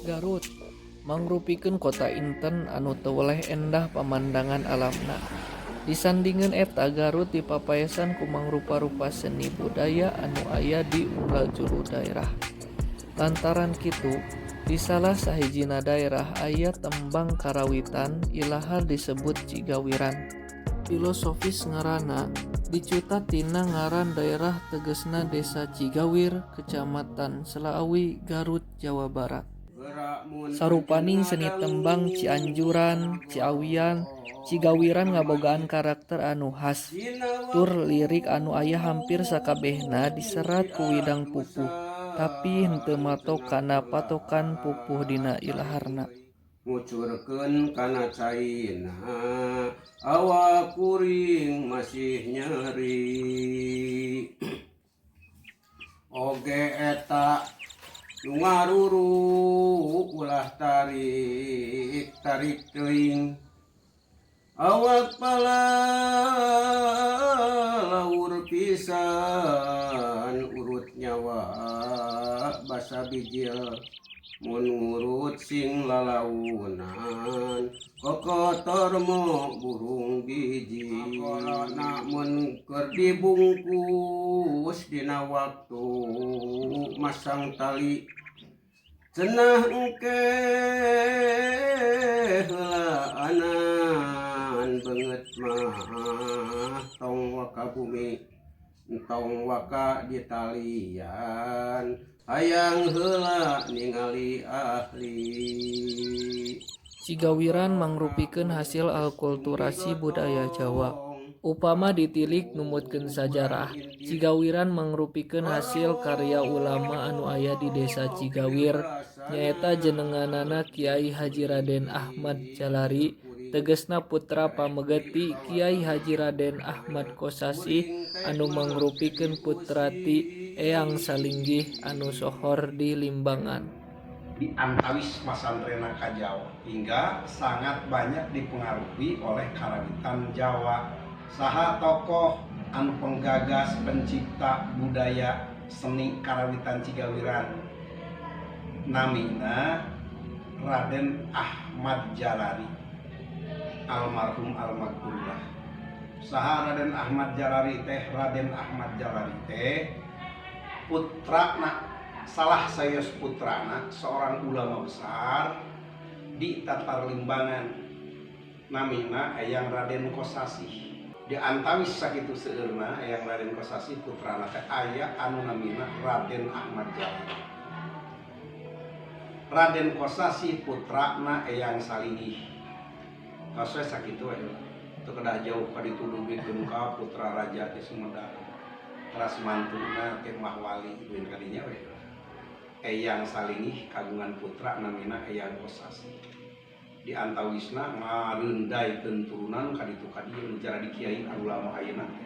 Garut mangrupikeun kota inten anu teu weleh endah pamandangan alamna. Disandingeun eta Garut dipapaesan ku mangrupa-rupa seni budaya anu aya di unggal juru daerah. Lantaran kitu, di salah sahijina daerah aya tembang karawitan ilahar disebut Cigawiran. Filosofis ngaranna dicuta tina ngaran daerah tegesna Desa Cigawir, Kecamatan Selaawi, Garut, Jawa Barat. Sarupaning seni tembang Cianjuran, Ciawian, Cigawiran ngabogaan karakter anu khas tur lirik anu aya hampir sakabehna diserat ku widang pupuh tapi henteu matok kana patokan pupuh dina ilaharna. Ngucurkeun kana caina awak kuring masih nyeri oge eta nu ngaruru ulah tarik tarik teuing awak palaur pisan urut nyawa basa bijil mun ngurut sing lalaunan kokotor mo burung biji kolona mun keur dibungkus dina waktu masang tali cenah engke heulaanan beungeut mah tong waka bumi tong waka ditalian hayang heula ningali ahli. Cigawiran mangrupikeun hasil alkulturasi budaya Jawa. Upama ditilik numutkeun sajarah, Cigawiran mangrupikeun hasil karya ulama anu aya di Desa Cigawir nyaeta jenenganana Kiai Haji Raden Ahmad Jalari tegesna putra pameget ti Kiai Haji Raden Ahmad Kosasih anu mangrupikeun putra ti Eyang Salinggih anu sohor di Limbangan. Di antawis masantrena ka Jawa hingga sangat banyak dipengaruhi oleh karawitan Jawa. Saha tokoh anu penggagas pencipta budaya seni karawitan Cigawiran? Namina Raden Ahmad Jalari, almarhum almaghfurlah. Saha Raden Ahmad Jalari teh? Raden Ahmad Jalari teh putrana, salah sayos putrana seorang ulama besar di Tatar Limbangan, namina Eyang Raden Kosasih. Di antawis sakitu seueurna Eyang Raden Kosasih putrana teh aya anu namina Raden Ahmad Jalari. Raden Kosasih putrana Eyang Salinggih. Tos we sakitu we, teu kedah jauh ka ditu dugikeun ka putra raja ti Sumedang teras mantuna teh Mahwali duin kadinya we. Eyang Salinggih kagungan putra namina Eyang Kosasih. Di antawisna ngareundaikeun turunan ka ditu ka dieu nu jadi kiai ulama ayeuna teh.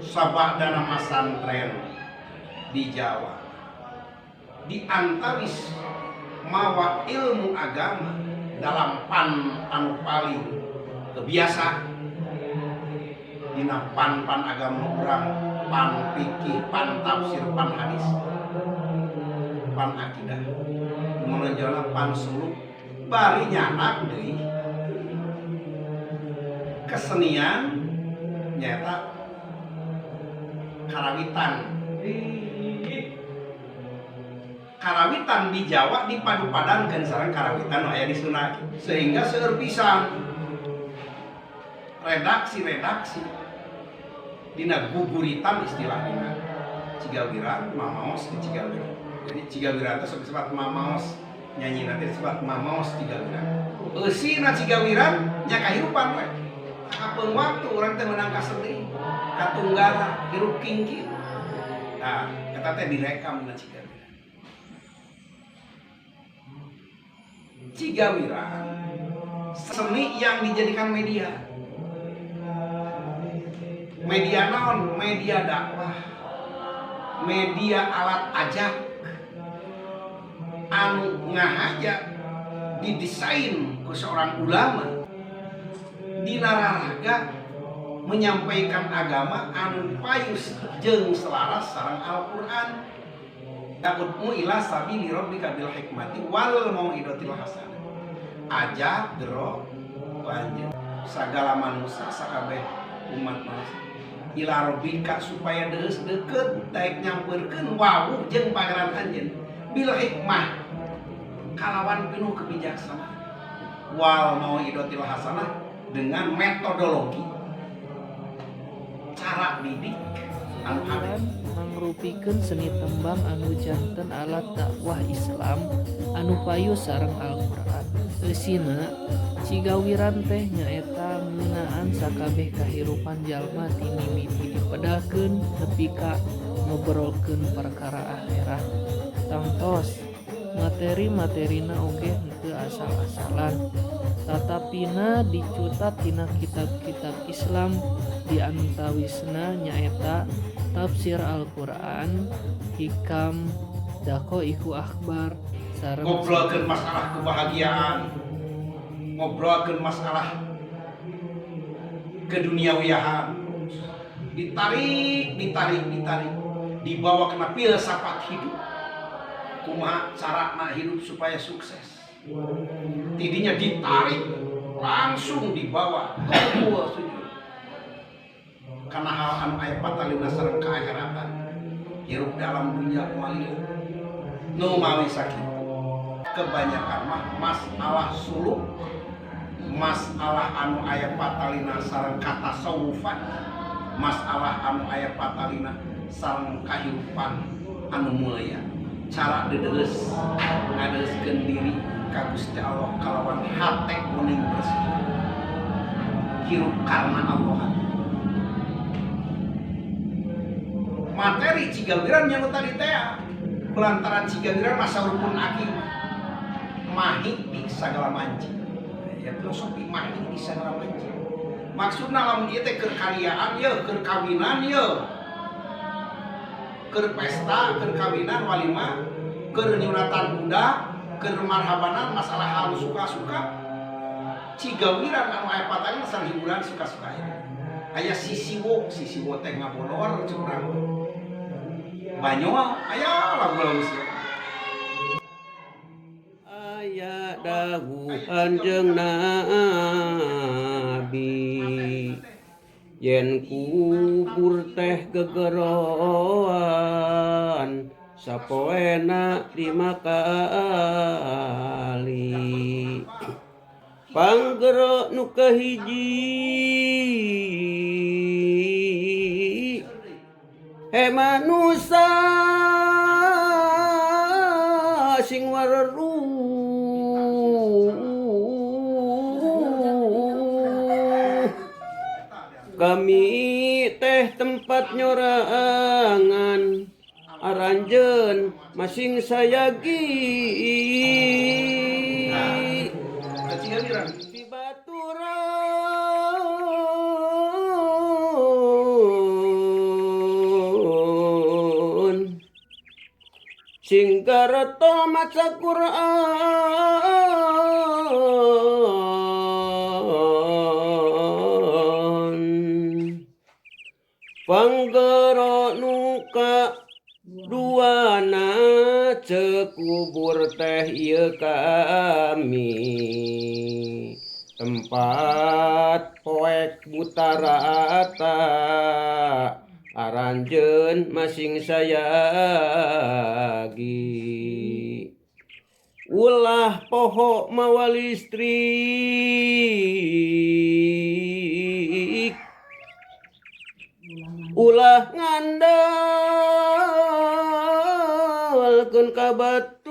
Sabadana masantren di Jawa di antawis mawa ilmu agama dalam pan anu paling biasa dina pan-pan agama urang, pan fikih, pan tafsir, pan hadis, pan akidah, menonjolna pan suluk, bari nyanak deui kesenian nyaeta karawitan. Karawitan di Jawa dipadu-padankeun sareng karawitan nu aya di Sunda sehingga seueur pisan redaksi-redaksi dina guguritan istilahna Cigawiran mamaos di Cigawiran. Jadi Cigawiran teh sok disebut mamaos, nyanyi nanti disebut mamaos Cigawiran. Eusina Cigawiran nya kahirupan we. Kapeung waktu urang teh meunang kasedih, katunggara, hirup kingkir. Nah, eta teh direkam dina Cigawiran. Cigawiran seni yang dijadikan media. Media naon? Media dakwah, media alat ajak anu ngahaja didesain ku seorang ulama dina raraga menyampaikan agama anu payus jeung selaras sareng Al-Qur'an. Ud'u ila sabili rabbika bil hikmati wal mau'izatil hasanah. Ajak gero ku anjeun sagala manusia, sakabeh umat manusia, ila rabbika supaya deus deukeut, daek nyampeurkeun wawuh jeung Pangeran anjeun, bil hikmah kalawan penuh kebijaksanaan, wal mau'izatil hasanah dengan metodologi cara didik anu hade. Cigawiran mangrupikeun seni tembang anu janten alat dakwah Islam anu payu sareng Al-Qur'an. Eusina Cigawiran teh nyaeta ngeunaan sakabeh kahirupan jalma ti mimiti dipedalkeun nepi ka ngobrolkeun perkara akhirat. Tangtos materi-materina oge henteu asal-asalan, tatapina dicutat tina kitab-kitab Islam, di antawisna nyaeta tafsir Al-Qur'an, Hikam, Daqaiqu Akhbar, sareng Ngobrolkeun masalah kebahagiaan, ngobrolkeun masalah keduniawiahan, ditarik, ditarik, ditarik, dibawa kena filsafat hidup, kumaha cara nak hidup supaya sukses. Tidinya ditarik langsung dibawa tuh sujud karena hal anu aya patalina sareng kaakheratan, hirup dalam dunia moal lila. Nu mawi sakitu, kebanyakan mah masalah suluk, masalah anu aya patalina sareng katasawufan, masalah anu aya patalina sareng kahirupan anu mulia, cara dedeus ngadeuskeun diri ka Gusti Allah kalawan hate kuning bersih, hirup karena Allah. Materi Cigawiran yang tadi teh pelantaran Cigawiran masa rukun aki mahi di sagala manci ya, filosofi mahi di sagala manci maksudna lamun ieu teh keur karyaan ye, keur kawinan ye, keur pesta, keur kawinan walimah, keur nyunatan budak, keur marhabanan, masalah hal suka-suka. Cigawiran anu aya patali masalah hiburan suka-suka aya sisiwo, sisiwo teh ngabodor cek urang banyol aya lagu-lagu sia. Aya dawuhan jeung Nabi yen kubur teh gegeroan sapoena 5 kali. Panggero nu kahiji, he manusa sing wareruh, kami teh tempat nyorangan, aranjeun masing sayagi. Bibaturan sing gareto maca Quran, panggero nu kaduana ceuk kubur teh ieu kami tempat poek buta rata, aranjeun masing sayagi. Ulah poho mawa listrik, ulah ngandalkeun ka batur.